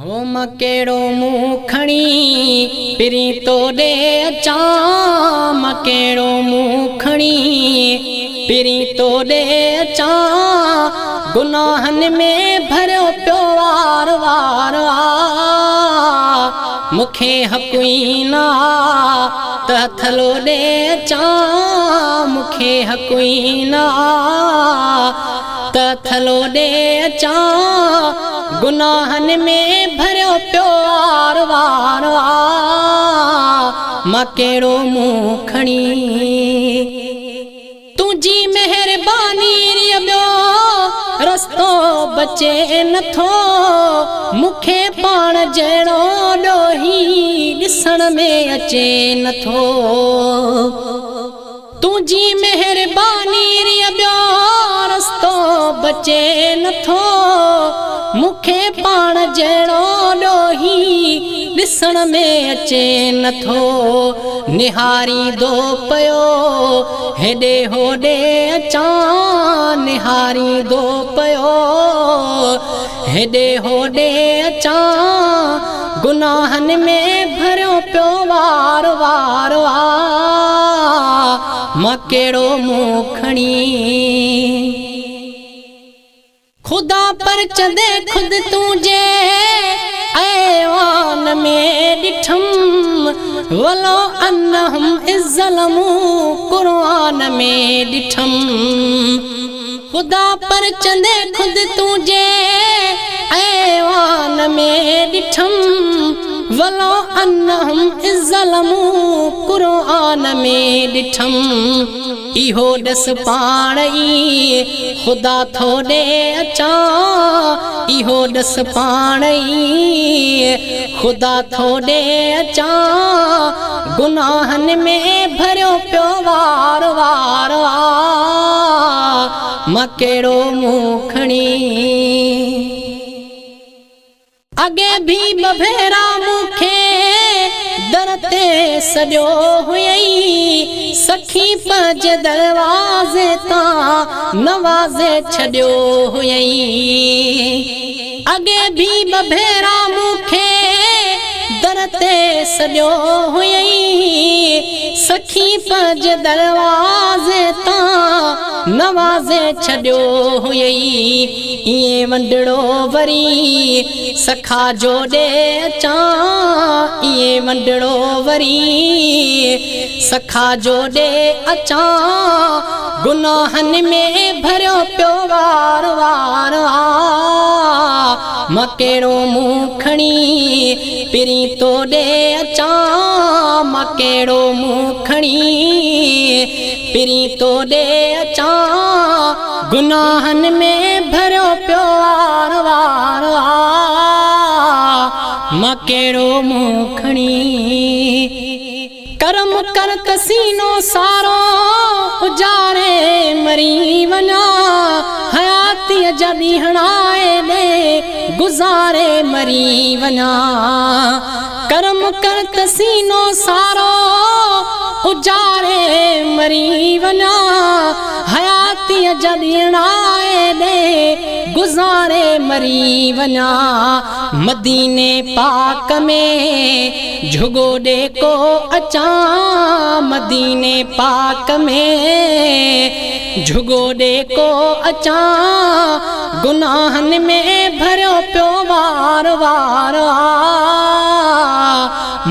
هو مان ڪهڙو منهن کڻي پرين تو ڏي اچان، مان ڪهڙو منهن کڻي پرين تو ڏي اچان، گناهن ۾ ڀريو پيو وار وار آ، مون کي حق ئي نه آ ته هٿ لوڏي اچان، مون کي حق ئي نه آ ته هٿ لوڏي اچان، گناهن ۾ ڀريو پيو وار وار آ، مان ڪهڙو منهن کڻي. تنهنجي مهرباني ري ٻيو رستو بچي نٿو، مون کي پاڻ جهڙو ڏوهي ڏسڻ ۾ اچي نٿو. تنهنجي مهرباني ري ٻيو رستو بچي نٿو، مون کي پاڻ جهڙو ڏوهي ڏسڻ ۾ اچي نٿو. نهاريندو پيو هيڏي هوڏي اچان، نهاريندو پيو هيڏي هوڏي اچان، گناهن ۾ ڀريو پيو وار وار آ، مان ڪهڙو منهن کڻي. خدا پرچندي خود تنهنجي ايوان ۾ ڏٺم، ولو انهم اذ ظلموا قرآن ۾ ڏٺم. خدا پرچندي خود تنهنجي ايوان ۾ ڏٺم، ولو انهم اذ ظلموا قرآن ۾ ڏٺم. اهو ڏس پاڻ ئي خدا ٿو ڏي اچان، اهو ڏس پاڻ ئي خدا ٿو ڏي اچان، گناهن ۾ ڀريو پيو وار وار آ، مان ڪهڙو منهن کڻي. اڳي به ٻه ڀيرا مون کي در تي سڏيو هئئي، سخي پنهنجي دروازي تان نوازي ڇڏيو هئئي. اڳي به ٻه ڀيرا مون کي در تي سڏيو هئئي، سخي پنهنجي دروازي تان نوازي ڇڏيو هئئي. ائين ونڊڙو وري سکا جو ڏي اچان، ائين ونڊڙو وري سکا جو ڏي اچان، گناهن ۾ ڀريو پيو وار وار آ، مان ڪهڙو منهن کڻي پرين تو ڏي اچان، مان ڪهڙو منهن کڻي پرين تو ڏي اچان، گناهن ۾ ڀريو پيو وار وار آ، مان ڪهڙو منهن کڻي. ڪرم ڪر ته سينو سارو اجاري مري وڃان، حياتيء جا ڏينهن آء ڏي گذاري مري وڃان. ڪرم ڪر ته سينو سارو اجاري مري وڃان، حياتيء جا ڏينهن آء ڏي گذاري مري وڃان. مديني پاڪ ۾ جهڳو ڏي ڪو اچان، مديني پاڪ ۾ جهڳو ڏي ڪو اچان، گناهن ۾ ڀريو پيو وار وار آ،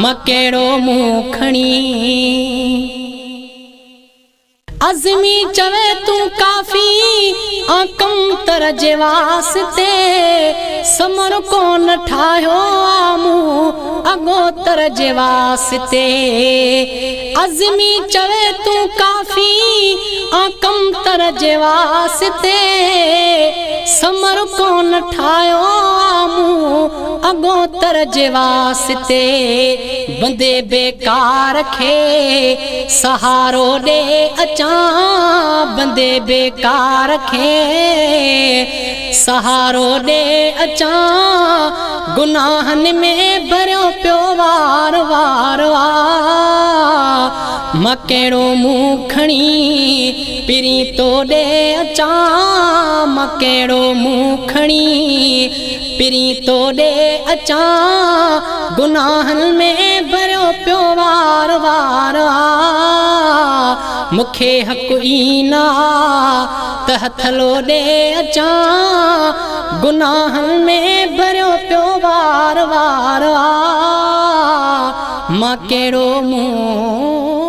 مان ڪهڙو منهن کڻي. عزمي چوي تون ڪافي آن ڪمتر جي واسطي، ثمر ڪونه ٺاهيو آ مون اڳوتر جي واسطي. عزمي چوي تون ڪافي آن ڪمتر جي واسطي، ثمر ڪونه ٺاهيو آ مون اڳوتر جي واسطي. بندي بيڪار کي سهارو ڏي اچان، بندي بيڪار کي سهارو ڏي اچان، گناهن ۾ ڀريو پيو وار وار آ، مان ڪهڙو منهن کڻي پرين تو ڏي اچان، مان ڪهڙو منهن کڻي پرين تو ڏي اچان، گناهن ۾ ڀريو پيو وار وار آ. مون کي حق ئي نه آ ته هٿ لوڏي اچان، گناهن ۾ ڀريو پيو وار وار آ. مان ڪهڙو منهن